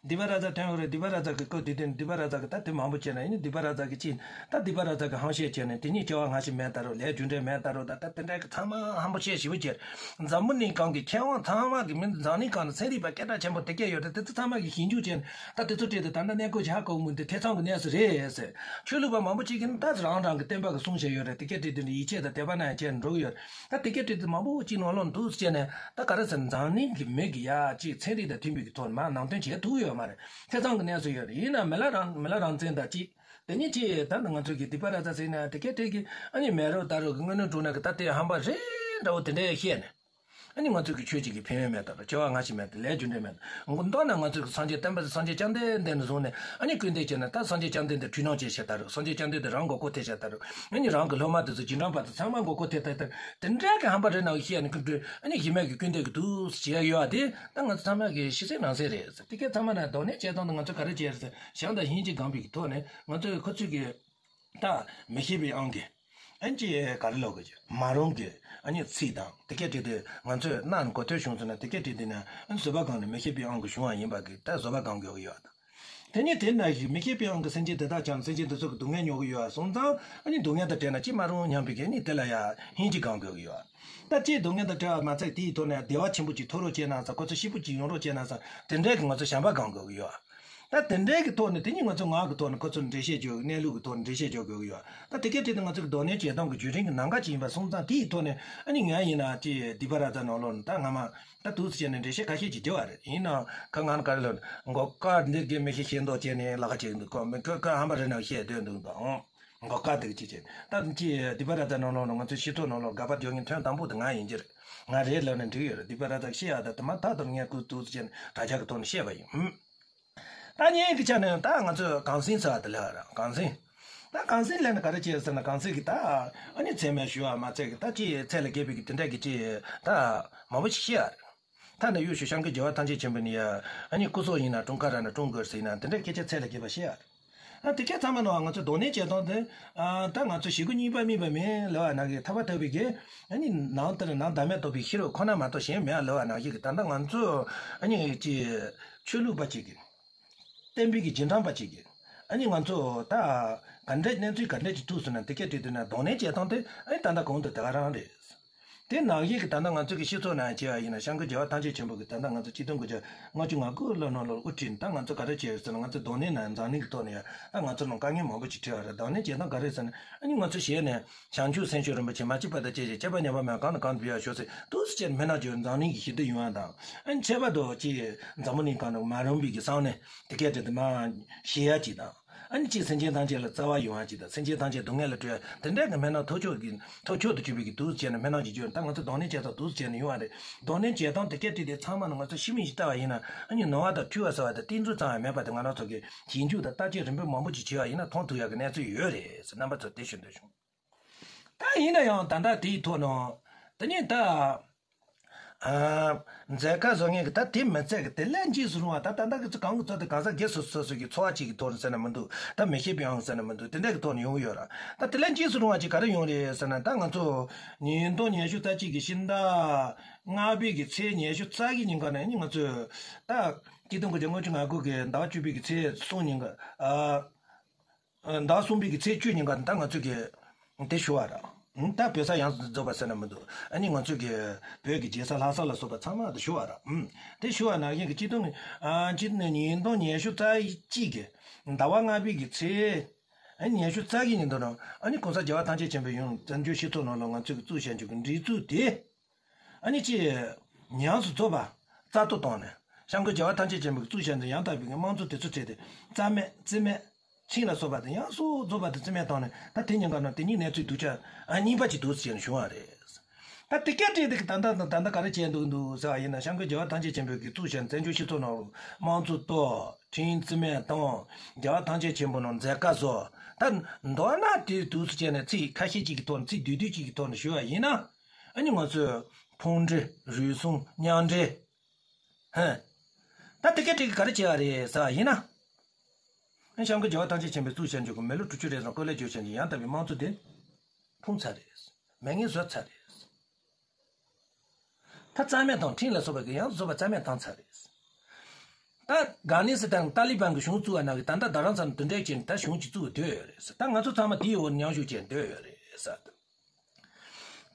སྡིག་པ་ར་ཛ་ཐོན་ཡོང་རེད། སྡིག་པ་ར་ཛ་གི་སྐབས་དེ་དུས་སྡིག་པ་ར་ཛ་གི་ད་དེ་མང་པོ་བྱས་ན་ཡིན་ནི་སྡིག་པ་ར་ཛ་གི་ཅི་ད་སྡིག་པ་ར་ཛ་གི་ཧམ་བཤད་བྱས་ནས་དེ་ནི་སྐྱེ་བ་སྔ་ཕྱི་མེད་ད་རུང་ལས་རྒྱུ་འབྲས་མེད་ད་རུང་ད་ད་དེ་འདྲ་གི་ཚང་མ་ཧམ་པ་བཤད་ཞིབ་པོ་བྱས། འཛམ་བུ་གླིང་སྒང་གི་མཁས་དབང་ཚང་མ་གི་མི་འཛམ་གླིང་སྒང་ནས་ཚན་རིག་པ་སྐད་གྲགས་ཆེན་པོ་དེ་སྐད་ཡོད་རེད། དེ་ཚོ་ཚང་མ་གི་ཞིབ་འཇུག་བྱས་ནས་ད་དེ་ཚོ་སྤྲད་དེ་ད་ལྟ་གནས་སྐབས་ཇ་ཧ་གོ་མུ་འདི་ཐེ་ཚོམ་གི་གནས་སུ་རེད་ཟེར། ཆོས་ལུགས་པ་མང་པོ་ཅིག་གིས་ནི་ད་རང་རང་གི་བསྟན་པ་གི་གསུང་བྱས་ཡོད་རེད། དེ་སྐད་བྲིས་དེ་འདྲ་ཡིད་ཆེས་དང་དད་པ་ན་ཡང་བྱས་ནས་འགྲོ་གི་ཡོད་རེད། ད་དེ་སྐད་བྲིས་དེ་མང་པོ་ཅིག་ནང་ལོགས་འདུག་ཟེར་ནས་ད་ག་རེ་ཟེར་ན་འཛམ་གླིང་གི་མི་གི་ཡ་ཅིག་ཚན་རིག་དང་མཐུན་པའི་གི་ཐོག་ནས་མར་ནང་དོན་བྱེད་ཐུབ་ཡོད་མ་རེད། ཐེ་ཚོམ་གི་གནས་སུ་ཡོད་རེད། ཡིན་ན་མི་ལ་རང་མི་ལ་རང་བཙན་དང་ཅིག་དེ་ཉིད་ཅིག་ད་ང་ཚོ་གི་སྡིག་པ་ར་ཙ་ཟེར་ན་དེ་སྐད་བྲིས་གི་ཨ་ནི་མེ་རོ་ད་རུང་གི་དངོས་གནས་དྲང་གནས་གི་ད་དེ་ཧམ་པ་རེ་འདྲ་བོ་དེ་འདྲ་བཤད་ནས། ཨ་ནི་ང་ཚོ་གི་ཆོས་ཅིག་གི་ཕན་ཡོན་མེད་ད་རུང་སྐྱེ་བ་སྔ་ཕྱི་མེད་ད་ལས་རྒྱུ་འབྲས་མེད་ད། མདོར་ན་ང་ཚོ་གི་སངས་རྒྱས་བསྟན་པ་སངས་རྒྱས་བཅོམ་ལྡན་འདས་ནས་བཟུང་ནས་ཨ་ནི་སྐུལ་འདེད་བྱས་ནས་ད་སངས་རྒྱས་བཅོམ་ལྡན་འདས་འཁྲུལ་སྣང་བྱས་བཞག་ད་རུང་སངས་རྒྱས་བཅོམ་ལྡན་འདས་རང་མགོ་སྐོར་ཐེབས་བཞག་ད་རུང་ཨ་ནི་རང་གི་སློབ་མ་དེ་ཚོ་རྗེས་འབྲང་པ་དེ་ཚང་མ་མགོ་སྐོར་ཐེབས་ད་ད་དེ་འདྲ་གི་ཧམ་པ་རེ་ནང་བཤད་ནས་ཀུན་སྤྲོད་ཨ་ནི་གཞི་མེད་གི་སྐུལ་འདེད་གི་འདུག་བྱས་ཡོད་ཨ། དེ་ད་ང་ཚོ་ཚང་མ་གི་ཕྱི་གསལ་ནང་གསལ་རེད། དེ་གའི་ཚང་མ་ན་དོ་ནས་བྱས་ཙང་ད་ང་ཚོ་ག་རེ་བྱས་རེད་ཟེར་བྱང་དང་ཧིན་གྱི་སྒང་པའི་གི་ཐོག་ནས་ང་ཚོ་ཁོ་ཚོས་གི་ད་མི་ཤེས་པའི་ཨང་གི་ཨན་ཅི་ག་རེ་ལོག་གི་མ་རུང་གི་ཨ་ནི་ཚིག་དང་དེ་སྐད་བྲིས་ཏེ་ང་ཚོས་གནང་གོ་ཐོས་བྱུང་ཟེར་ན་དེ་སྐད་བྲིས་ཏེ་ན་ཨ་ནི་བཟོད་པ་སྒང་ནས་མི་ཤེས་པའི་ཨང་གི་བྱུང་བ་ཡིན་པ་གི་ད་བཟོད་པ་སྒང་གི་ཡོད་ཀྱི་ཡོད་ད། དེ་ནས་དེ་ན་ཞིག་མི་ཤེས་པའི་ཨང་གི་སེམས་ཅན་དེ་དག་ཀྱང་སེམས་ཅན་དེ་ཚོ་གི་སྡུག་བསྔལ་མྱོང་གི་ཡོད་སོང་ཙང་ཨ་ནི་སྡུག་བསྔལ་དང་བྲལ་ན་ཅི་མ་རུང་སྙམ་པའི་གི་ཨ་ནི་དེ་ལ་ཡ་ཧིན་ཅི་སྒང་གི་ཡོད་ཀྱི་ཡོད། ད་ཅི་སྡུག་བསྔལ་དང་བྲལ་བ་མ་ཚད་དེའི་ཐོག་ནས་བདེ་བ་ཆེན་པོ་ཅིག་ཐོབ་རོགས་བྱས་ན་ས་ཁོ་ཚོ་སྐྱིད་པོ་ཅིག་ཡོང་རོགས་བྱས་ན་ས་དེ་འདྲའི་གི་ང་ཚོ་བྱམས་པ་སྒང་གི་ཡོད་ཀྱི་ཡོད། ད་དེ་འདྲའི་གི་ཐོག་ནས་དེ་ཉིད་ང་ཚོ་ངག་གི་ཐོག་ནས་ཁོ་ཚོར་འགྲེལ་བཤད་བརྗོད་གནས་ལུགས་ཀྱི་ཐོག་ནས་འགྲེལ་བཤད་བརྗོད་དགོས་ཀྱི་ཡོད། ད་དེ་སྐད་དེ་ནི་ང་ཚོ་གི་སྡུག་བསྔལ་བྱེད་སྟངས་ཀྱི་བརྒྱུད་རིམ་གྱི་ནམ་མཁའ་ཅིག་ཡིན་པ་སོང་ཙང་དེའི་ཐོག་ནས་ཨ་ནི་ང་ཡིན་ན་ཅི་སྡིག་པ་ར་ཙ་ནང་ལོགས་ནས་ད་སྔ་མ་ད་འདུག་སེ་བྱས་ནས་འགྲེལ་བཤད་ཁ་ཤས་ཅིག་བརྒྱབ་པ་རེད། ཡིན་ནའང་ཁ་ངན་ག་རེ་ལབ་ན་མགོ་དཀར་འདི་གི་མི་ཤེས་ཤེས་མདོག་བྱས་ནས་ལག་ཁ་ཅིག་འདུག་གོ་མི་ཁོས་ཁ་ཧམ་པ་རེ་ནང་བཤད་སྡོད་འདུག་དང་མགོ་དཀར་འདི་གི་ཅི་བྱས་ད་ཅི་སྡིག་པ་ར་ཙ་ནང་ལོགས་ནས་ང་ཚོའི་སྤྱི་ཚོགས་ནང་ལོགས་དགག་པ་རྒྱག་མཁན་ཐོན་དང་པོ་དེ་ང་ཡིན་གྱི་རེད། ང་རེད་ལབ་ན་འགྲིག་ཡོད་རེད། སྡིག་པ་ར་ཙ་བཤད་ཡག་ད་དེ་མ་ཐག་ཏུ་ངས་ཁོས་འདུག་སེ་བྱས་ནས་དྲ་རྒྱ་གི་ཐོག་ནས་བཤད་པ་ཡིན། ད་ངེད་ཀྱི་ཆ་ནས་ད་ང་ཚོས་གངས་སེང་ཟེར་བ་དེ་ལས་ར་གངས་སེང་། ད་གངས་སེང་ལབ་ན་ག་རེ་བྱས་ཟེར་ན་གངས་སེང་གི་ད་ཨ་ནི་ཚད་མས་ཞུ་བ་མ་ཚད་གི་ད་ཅི་ཚད་ལས་བརྒལ་བའི་གི་དེ་འདྲ་གི་ཅི་ད་མང་པོ་ཞིག་བཤད་ཡ་རེད། ད་ནི་ཡུལ་ཤུལ་བྱང་གི་རྒྱལ་བ་ཐམས་ཅད་མཁྱེན་པ་ནི་ཡ་ཨ་ནི་སྐུ་སྲོག་ཡིན་ན་དྲུང་ཁ་ར་ན་དྲུང་དགོས་ཟེར་ཡིན་ན་དེ་འདྲ་སྐད་ཆ་ཚད་ལས་བརྒལ་བ་བཤད་ཡ་རེད། ཨ་དེ་སྐད་ཚང་མ་ནང་ང་ཚོ་གདོང་ནས་བྱེད་སྟངས་དེ་ཨ་ད་ང་ཚོ་ཞེ་དགུ་གཉིས་པ་དམིགས་པ་མིན་ལབ་པ་ནང་གི་ཐར་པ་ཐོབ་པའི་གི་ཨ་ནི་ནང་ལྟར་ནང་བདག་མེད་རྟོགས་པའི་ཤེས་རབ་ཁོ་ན་མ་གཏོགས་གཞན་མེད་ལབ་པ་ནང་བཞིན་གི་ད་ལྟ་ང་ཚོ་ཨ་ནི་ཅི་ཆོས་ལུགས་པ་ཅིག་གི་བསྟན་པའི་གི་རྗེས་འབྲང་པ་ཅིག་གིས་ཨ་ནི་ང་ཚོ་ད་ག་འདྲས་གནས་ཚུལ་ག་འདྲས་ཅིག་ཐུག་སོང་ན་དེ་སྐད་དྲིས་དུས་ན་གདོང་ལེན་བྱེད་སྟངས་དེ་ཨ་ནི་ད་ལྟ་གོང་དུ་དེ་ག་རང་རེད། དེ་ནང་བཞིན་གི་ད་ལྟ་ང་ཚོ་གི་སྤྱི་ཚོགས་ནང་བྱས་པ་ཡིན་ན་བྱང་གི་རྒྱལ་བ་ཐམས་ཅད་མཁྱེན་པ་གི་ད་ལྟ་ང་ཚོ་ཆིག་སྟོང་དགུ་བརྒྱ་ལྔ་བཅུ་ང་དགུ་ལོ་ནང་ལོ་དབུ་ཁྲིད་ད་ང་ཚོ་ག་རེ་བྱས་ཡོད་ཟེར་ན་ང་ཚོ་གདོང་ལེན་ནང་འཛམ་གླིང་གི་ཐོག་ནས་ཡ་ད་ང་ཚོ་ནང་དཀའ་ངལ་མང་པོ་ཅིག་འཕྲད་པ་རེད། གདོང་ལེན་བྱེད་སྟངས་ག་རེ་ཟེར་ན་ཨ་ནི་ང་ཚོ་ཞལ་ནས་བྱང་ཆུབ་སེམས་མཆོག་རིན་པོ་ཆེ་མ་སྐྱེས་པ་དང་སྐྱེས་ཤིང་སྐྱེས་པ་ཉམས་པ་མེད་གང་དང་གང་དུ་འབྱོར་ཤོག་ཟེར་འདུག་སེ་བྱས་ནས་མི་ནག་ཅིག་འཛམ་གླིང་གི་ཞི་བདེ་ཡོང་བ་དང་། ཨ་ནི་ཁྱད་པར་དུ་ཅིག་འཛམ་བུ་གླིང་སྒང་ནས་མ་རུངས་པའི་གི་གསང་གནས་དེ་སྐད་དེ་དེ་མ་ཞི་ཡ་ཅིག་དང་། ཨ་ནི་ཅིག་སེམས་ཅན་ཐམས་ཅད་ལ་བརྩེ་བ་ཡོང་བ་ཅིག་དང་། སེམས་ཅན་ཐམས་ཅད་སྡུག་བསྔལ་ལས་གྲོལ་ཡ་དེ་འདྲ་གི་མི་ནག་ཐོབ་ཆོག་གི་ཐོབ་ཆོག་ཏུ་གྱུར་པའི་གི་འདུག་སེ་བྱས་ནས་མི་ནག་ཅིག་བྱོས་ད་ང་ཚོ་གདོང་ལེན་བྱེད་སྟངས་འདུག་སེ་བྱས་ནས་ཡོང་བ་རེད། གདོང་ལེན་བྱེད་སྟངས་དེ་སྐད་དེ་དེ་ཚང་མ་ནི་ང་ཚོ་ཤི་མིན་ཞིག་ལྟ་བ་ཡིན་ན་ཨ་ནི་ནོར་བ་དང་འཁྲུལ་བ་ཟེར་བ་དང་ཏིག་ཙམ་ཙམ་ཡང་མེད་པ་དེ་ང་རང་ཚོ་གི་ཞིབ་འཇུག་དང་བརྟག་དཔྱད་རིམ་པ་མང་པོ་ཅིག་བྱས་པ་ཡིན་ན་མཐོང་ཐུབ་ཡ་གི་གནས་ཚུལ་ཡོད་རེད་ཟེར་རྣམ་པ་ཚོར་དེ་ཞུ་འདོད་བྱུང་། ད་ཡིན་ན་ཡང་ད་ལྟ་དེའི་ཐོག་ནས་དེ་ནས་ད་ཨ་མཛད་ཁ་བཟོ་མཁན་གྱི་ད་དེ་མི་ཚད་གི་དེ་ལས་འཇིགས་སུ་རུང་བ་ད་ད་ལྟ་གི་ཚོ་གང་གི་ཚོ་དེ་གང་ཟག་སྒེར་སོ་སོ་སོ་གི་འཚོ་བ་གཅིག་གི་ཐོག་ནས་ཟེར་ན་མི་འདུག་ད་མི་ཤེས་པའི་ཨང་ཟེར་ན་མི་འདུག་དེ་འདྲ་གི་ཐོག་ནས་ཡོང་གི་ཡོད་ར། ད་དེ་ལས་འཇིགས་སུ་རུང་བ་ཅིག་ག་རེ་ཡོང་རེད་ཟེར་ན་ད་ང་ཚོ་ཉིས་སྟོང་ཉི་ཤུ་རྩ་གཅིག་གི་ཕྱི་ཟླ་ལྔ་པའི་གི་ཚེས་ཉི་ཤུ་རྩ་བཞི་ཉིན་ཀ་ནས་ནི་ང་ཚོས་ད་ཆིག་སྟོང་དགུ་བརྒྱ་ལྔ་བཅུ་ང་དགུ་གི་ཟླ་བ་བཅུ་པའི་གི་ཚེས་གསུམ་ཉིན་ཀ་ཨ། ཟླ་གསུམ་པའི་གི་ཚེས་བཅུ་ཉིན་ཀ་ད་ང་ཚོ་གི་དེ་ཞུ་བ་ར། ད་བོད་ས་ཡོངས་སུ་རྫོགས་པ་ཟེར་ན་མི་འདུག་ཨ་ནི་ང་ཚོ་གི་བོད་ཀྱི་རྒྱལ་ས་ལྷ་ས་ལ་སོགས་པ་ཚང་མ་དེ་ཞུ་བ་ར། དེ་ཞུ་བ་ནང་བཞིན་གི་སྤྱི་སྟོང་ཨ་སྤྱི་ནས་ཉིས་སྟོང་ཉི་ཤུ་རྩ་གཅིག་གི་ཟླ་བ་ལྔ་པའི་གི་ཚེས་ ཨ་ནི་ཉན་ཤུགས་རྩ་གི་ཉིན་དུ་རང་ཨ་ནི་གོང་ས་རྒྱལ་བ་ཐམས་ཅད་མཁྱེན་པའི་ཡོངས་བཙན་བྱོལ་སྤྱི་ཚོགས་ནང་ལ་ང་ཚོས་ཀྱི་བཙུགས་བཞག་རྒྱུ་གི་སྒྲིག་འཛུགས་དེ། ཨ་ནི་ཅི། ཉམས་སུ་རྫོགས་པ། རྩ་གཏོར་བཏང་ནས། སྐྱབས་མགོན་རྒྱལ་བ་ཐམས་ཅད་མཁྱེན་པའི་བཙུགས་བཞག་འདི་ཡང་དག་པའི་དམངས་གཙོ་དེ་ཚོ་བྲལ་ཏེ། རྩ་མེད་རྩིས་མེད། ཆིངས་ལ་སོགས་པ་དེ་ཡང་སོ་རྫོགས་པ་དེ་རྩིས་མེད་བཏང་ནས་ད་དེ་ཉིན་ག་ན་དེ་ཉིད་གནས་ཚུལ་སྡུག་ཅག་ཨ་རྙིང་པ་ཅིག་འདུག་ཟེར་ནས་བྱུང་བ་རེད། ད་དེ་སྐད་བྲིས་དེ་གི་ད་ལྟ་ད་ལྟ་ག་རེ་བྱས་འདུག་འདུག་ཟེར་བ་ཡིན་ན། སྐྱབས་མགོན་རྒྱལ་བ་ཐམས་ཅད་མཁྱེན་པའི་གི་བཙུགས་བཞག་བཙན་བྱོལ་སྤྱི་ཚོགས་ནང་དམངས་གཙོ་གཏོར། ཆིངས་རྩིས་མེད་བཏང་། རྒྱལ་བ་ཐམས་ཅད་མཁྱེན་པ་ནང་མཛད་དཀའ་བཟོ། ད་མདོར་ན་དེ་འདུག་ཟེར་བྱས་ནས་ཚིག་ཁ་ཤས་ཅིག་གི་ཐོག་ནས་ཚིག་བསྡུས་བསྡུས་ཅིག་གི་ཐོག་ནས་ཞུ་བ་ཡིན་ན། ཨ་ནི་ང་ཚོས་ཕུང་འདྲེ་རུལ་སུངས་མཉམ་འདྲེས། ཧན། ད་དེ་སྐད་བྲིས་གི་ག་རེ་བྱས་པ་རེད་ཟེར་བ་ཡིན་ན། ཨ་སྐྱབས་མགོན་རྒྱལ་བ་ཐམས་ཅད་མཁྱེན་པའི་བཙུགས་བཞག་རྒྱུ་གི་མི་ལོ་དྲུག་ཅུ་རེ་ཙམ་སྐོར་ལས་བརྗོད་བཞག་རྒྱུ་ཡང་དག་པའི་དམངས་གཙོ་དེ་ཕུང་ཚར་རེད། མེད་ངེས་བཟོས་ཚར་རེད། ད་རྩ་མེད་དང་ཁྲིམས་ལ་སོགས་པ་གི་ཡང་བཟོ་པ་རྩ་མེད་བཏང་ཚར་རེད། ད་གྷ་ནི་སི་ཐན་ཏཱ་ལི་བན་གི་གཞུང་བཙུགས་པ་ན་གི་ད་ལྟ་རྡ་རམ་ས་ལ་དེ་འདྲའི་ཅན་ད་གཞུང་གཅིག་བཙུགས་སྡོད་ཡོད་རེད་ཟེར། ད་ང་ཚོ་ཚང་མ་དེའི་འོག་མཉམ་ཞུགས་བྱས་སྡོད་ཡོད་རེད་ཟེར།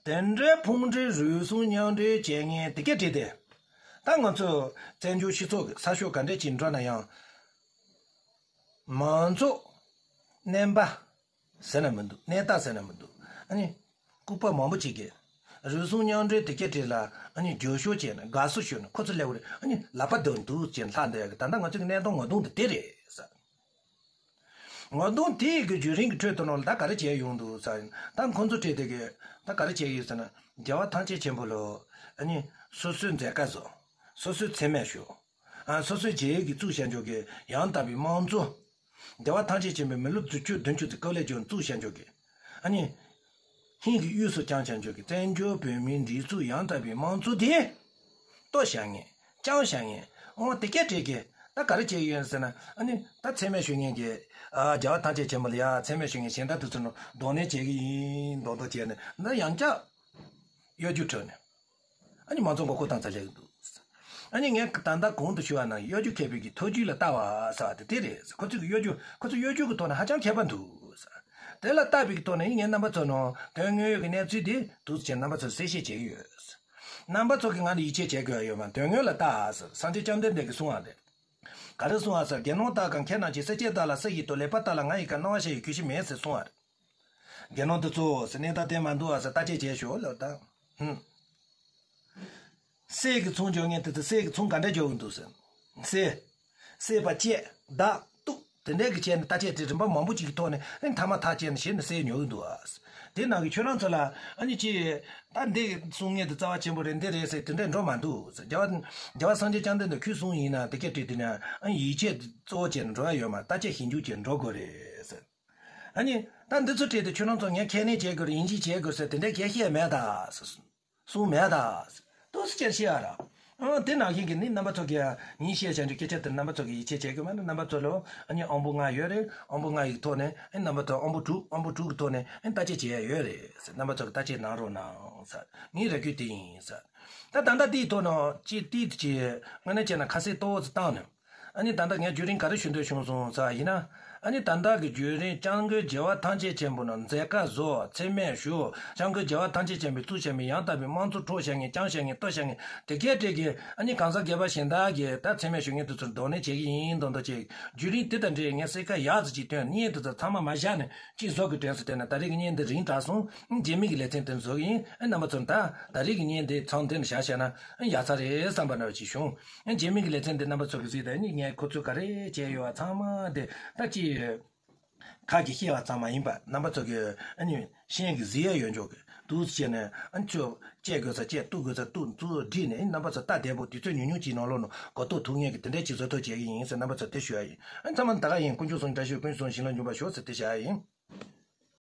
དེ་འདྲའི་ཕུང་འདྲེ་རུལ་སུངས་མཉམ་འདྲེས་བྱེད་མཁན་དེ་གས་བྲིས་ཏེ། ད་ང་ཚོ་བཙན་བྱོལ་སྤྱི་ཚོགས་ཀྱི་ས་ཕྱོགས་ག་འདྲས་ཅིག་འགྲོ་ན་ཡང་། མང་ཚོགས་རྣམ་པ་ཟེར་ན་མི་འདུག་གནས་སྟངས་ཟེར་ན་མི་འདུག་ཨ་ནི། ལྐུགས་པ་མང་པོ་ཅིག་གིས་རུལ་སུངས་མཉམ་འདྲེས་དེ་སྐད་བྲིས་ལ་ཨ་ནི་རྒྱབ་སྐྱོར་བྱས་ནས་དགའ་བསུ་ཞུས་ནས་ཁོ་ཚོ་སླེབས་པ་རེད། ཨ་ནི་ལག་པ་རྡུང་འདུག་ཅེས་ལྷག་འདུག་ཡ་གི་ད་ལྟ་ང་ཚོ་གི་གནས་སྟངས་ངོ་གདོང་དེ་དེ་རེད་ཟེར། ངོ་གདོང་དེ་ཡི་གི་བརྒྱུད་རིམ་གི་ཁྲོད་དུ་ནང་ལ་ད་ག་རེ་བྱས་ཡོང་འདུག་ཟེར། ད་ཁོ་ཚོ་བྲིས་དེ་གི་ད་ག་རེ་བྱས་ཡོད་ཟེར་ན། རྒྱལ་བ་ཐམས་ཅད་མཁྱེན་པ་ལོ། ཨ་ནི་སོ་སོའི་མཛད་དཀའ་བཟོ། སོ་སོའི་མཚན་སྨད་ཞུ། ཨ་སོ་སོའི་རྗེས་ཀྱི་བཙུགས་བཞག་འཇོག་གི་ཡང་དག་པའི་དམངས་གཙོ། རྒྱལ་བ་ཐམས་ཅད་མཁྱེན་པའི་མི་ལོ་དྲུག་ཅུ་བདུན་ཅུ་ཙམ་སྐབས་ལས་བྱུང་བཙུགས་བཞག་འཇོག་གི། ཨ་ནི། ཧིན་གྱི་དབུས་སུ་བསྐྱངས་བཞག་འཇོག་གི་བཙན་བྱོལ་བོད་མིའི་སྒྲིག་འཛུགས་ཡང་དག་པའི་དམངས་གཙོ་དེ། གཏོར་བཞག་མཁན། བཅིངས་བཞག་མཁན། འོ་དེ་སྐད་བྲིས་གི། ད་ག་རེ་བྱས་ཡོད་ཟེར་ན། ཨ་ནི་ད་མཚན་སྨད་ཞུ་མཁན་གྱི། ཨ་རྒྱལ་བ་ཐམས་ཅད་མཁྱེན་པ་ལ་ཡ་མཚན་སྨད་ཞུ་མཁན་གཞན་དག་དེ་ཚོ་ནང་གདོང་ལེན་བྱེད་ཀྱི་ཡིན་མདོག་མདོག་བྱས་ནས་ད་ཡང་བསྐྱར། གཡོ་སྒྱུ་བྲིས་ནས། ཨ་ནི་མང་ཚོགས་མགོ་སྐོར་བཏང་ཚར་ལེགས་འདུག་ཨ་ནི་ངས་ད་ལྟ་གོང་དུ་ཞུས་པ་ནང་གཡོ་སྒྱུ་མཁས་པའི་གི་ཐབས་ཇུས་ལ་ལྟ་བ་ཟེར་བ་དེ་དེ་རེད། ཁོ་ཚོས་གི་གཡོ་སྒྱུ་ཁོ་ཚོ་གཡོ་སྒྱུ་གི་ཐོག་ནས་ཧ་ཅང་མཁས་པ་འདུག་དེ་ལ་ལྟ་བའི་གི་ཐོག་ནས་ངས་རྣམ་པ་ཚོ་ནང་དོན་དངོས་ཡོད་ཀྱི་གནས་ཚུལ་དེ་འདུག་ཅེས་རྣམ་པ་ཚོར་གསལ་བཤད་བྱེད་ཀྱི་ཡོད། རྣམ་པ་ཚོ་གིས་ང་ལ་ཡིད་ཆེས་བྱེད་དགོས་ཡ་ཡོད་མ། དོན་དངོས་ལ་ལྟ་ཟེར་སངས་རྒྱས་བཅོམ་ལྡན་འདས་ཀྱིས་གསུངས་པ་རེད། ག་རེ་གསུངས་པ་ཟེར། དགེ་སློང་དག་གམ་མཁས་རྣམས་ཀྱིས། སེམས་ཅན་དག་ལ་བསོད་ཀྱིས་དོར། ལེགས་པར་བལྟ་ལ་ང་ཡི་བཀའ། རྣམ་པར་ཤེས་ཡིན་གུས་ཕྱིར་མེད་ཟེར་གསུངས་པ་རེད། དགེ་སློང་འདི་ཚོ་ཟེར། གནས་སྟངས་དེ་མ་འདུག་ཨ་ཟེར། བརྟག་དཔྱད་བྱས་ཤོག་ལབ་ད། ཧུམ། གསེར་གྱི་ཚོང་རྒྱག་མཁན་དེ་ཚོ་གསེར་གྱི་ཚོང་ག་འདྲ་རྒྱག་གི་འདུག་ཟེར། གསེར། གསེར་པ་བཅད་བརྡར་གཏུབ་དེ་འདྲ་གི་བྱས་ནས་བརྟག་དཔྱད་དེ་རིམ་པ་མང་པོ་ཅིག་གི་ཐོག་ནས་ཨ་ནི་མཐའ་མ་ཐག་བཅད་ནས་གཞི་ནས་གསེར་ཉོ་གི་འདུག་ཨ། དེ་ནང་གི་ཁྱོད་རང་ཚོ་ལ་ཨ་ནི་ཅི། ད་འདི་གསུང་མཁན་དེ་རྩ་བ་ཆེན་པོ་རེད། འདི་རེད་ཟེར་དེ་འདྲ་འགྲོ་མ་འདུག་ཟེར། རྒྱལ་བ་རྒྱལ་བ་སངས་རྒྱས་བཅོམ་ལྡན་འདས་ཁོས་གསུངས་ཡིན་ན་དེ་སྐད་བྲིས་དེ་ནས་ཨ་ནི་ཡིད་ཆེས་གཙོ་བོ་བྱས་ནས་འགྲོ་ཡ་ཡོད་མ། བརྟག་དཔྱད་ཞིབ་འཇུག་བྱས་འགྲོ་དགོས་རེད་ཟེར། ཨ་ནི་ད་འདི་ཚོ་བྲིས་ཏེ་ཁྱོད་རང་ཚོ་ངས་ཁས་ལེན་བྱེད་དགོས་རེད། ཡིན་གཅིག་བྱེད་དགོས་ཟེར་དེ་འདྲའི་སྐད་བཤད་མེད་ད་ཟེར། གསུངས་མེད་ད་ཟེར། ཏོག་ཙམ་ཅིག་བཤད་ཨ་ར། ཨ་དེ་ནང་བཞིན་གྱི་ནི་རྣམ་པ་ཚོ་གིས་ངས་བཤད་བཞག་རྒྱུ་སྐད་ཆ་དེ་རྣམ་པ་ཚོ་གིས་ཡིད་ཆེས་བྱེད་དགོས་མ་རེད། རྣམ་པ་ཚོ་ལ་ཨ་ནི་དབང་པོ་ལྔ་ཡོད་རེད། དབང་པོ་ལྔ་ཡི་ཐོག་ནས་ཨ་ནི་རྣམ་པ་ཚོ་དབང་པོ་དྲུག་དབང་པོ་དྲུག་གི་ཐོག་ནས་ཨ་ནི་བརྟག་དཔྱད་བྱེད་ཡ་ཡོད་རེད་ཟེར། རྣམ་པ་ཚོ་གིས་བརྟག་དཔྱད་གནང་རོགས་གནང་ཟེར། ངའི་རེ་སྐུལ་དེ་ཡིན་ཟེར། ད་ད་ལྟ་དེའི་ཐོག་ནས་ཅིག་ཏིག་ཅིག་དངོས་གནས་བྱས་ན་ཁ་གསལ་ཏོག་ཙམ་བཏང་ནས། ཨ་ནི་ད་ལྟ་ངས་བརྒྱུད་རིམ་ག་རེ་ཞུ་འདོད་བྱུང་སོང་ཟེར་བ་ཡིན་ན། ཨ་ནི་ད་ལྟ་གི་བརྒྱུད་རིམ་སྐྱབས་མགོན་རྒྱལ་བ་ཐམས་ཅད་མཁྱེན་པ་ནང་མཛད་དཀའ་བཟོ། མཚན་སྨད་ཞུ། སྐྱབས་མགོན་རྒྱལ་བ་ཐམས་ཅད་མཁྱེན་པའི་བཙུགས་བཞག་མི་ཡང་དག་པའི་དམངས་གཙོ་འཕྲོག་བཞག་མཁན་བཅིངས་བཞག་མཁན་གཏོར་བཞག་མཁན་དེ་གའི་གྲས་ཀྱི་ཨ་ནི་གང་ཟག་སྒེར་པ་གཞན་དག་གིས་ད་མཚན་སྨད་ཞུ་མཁན་དེ་ཚོར་གདོང་ལེན་བྱེད་ཀྱི་ཡིན་མདོག་མདོག་བྱས། བརྒྱུད་རིམ་དེ་དང་འབྲེལ་ངས་གསལ་ཁ་ཡག་ཙམ་ཅིག་བཏོན། བརྙན་དེ་ཚོ་ཚང་མ་མར་བཞག་ནས་གཅིག་བཟོ་དགོས་དྲན་སོང་། དེ་ན་ད་རེས་ཀྱི་བརྙན་འདི་རིང་དྲགས་སོང་། རྗེས་མའི་གི་ལེ་ཚན་དེ་བཟོ་གི་ཡིན། ཨ་རྣམ་པ་ཚོར་ད་ད་རེས་ཀྱི་བརྙན་འདི་མཚམས་འདི་ནས་བཞག་བཞག་ན་ཨ་ཡག་ཚ་རེད་བསམ་པ་འདྲ་བ་ཅིག་བྱུང་། ཨ་རྗེས་མའི་གི་ལེ་ཚན་འདི་རྣམ་པ་ཚོ་གི་གཟིགས་དང་ཨ་ནི་ངས་ཁོ་ཚོས་ག་རེ་བྱས་ཡོད་པ་ཚང་མ་དེ་ད་ཅི་ཁ་གིས་བཤད་པ་ཙམ་མ་ཡིན་པ་རྣམ་པ་ཚོ་གི་ཨ་ནི་ཤེས་ཀྱི་གཟིགས་ཡ་ཡོད་འཇོག་གི་འདུག་ཟེར་ནས། ཨ་ནི་ཚོས་བཅད་དགོས་ས་བཅད། གཏུབ་དགོས་ས་གཏུབ། ཚུར་བསྒྲིགས་ནས་ཨ་ནི་རྣམ་པ་ཚོ་ད་བདེ་པོ་དུས་ཚོད་ཉུང་ཉུང་ཅིག་ནང་ལོགས་ནང་གོ་རྟོགས་ཐུབ་མཁན་གྱི་དེ་འདྲ་ཅིག་བཟོ་ཐབས་བྱེད་ཀྱི་ཡིན་ཟེར་རྣམ་པ་ཚོར་དེ་ཞུ་ཡ་ཡིན། ཨ་ནི་ཚང་མ་ད་ག་ཡིན། དཀོན་མཆོག་གསུམ་བཀྲ་ཤིས། དཀོན་མཆོག་གསུམ་བྱིན་རླབས་འཇུག་པར་ཤོག་ཟེར་དེ་བྱ་ཡ་ཡིན།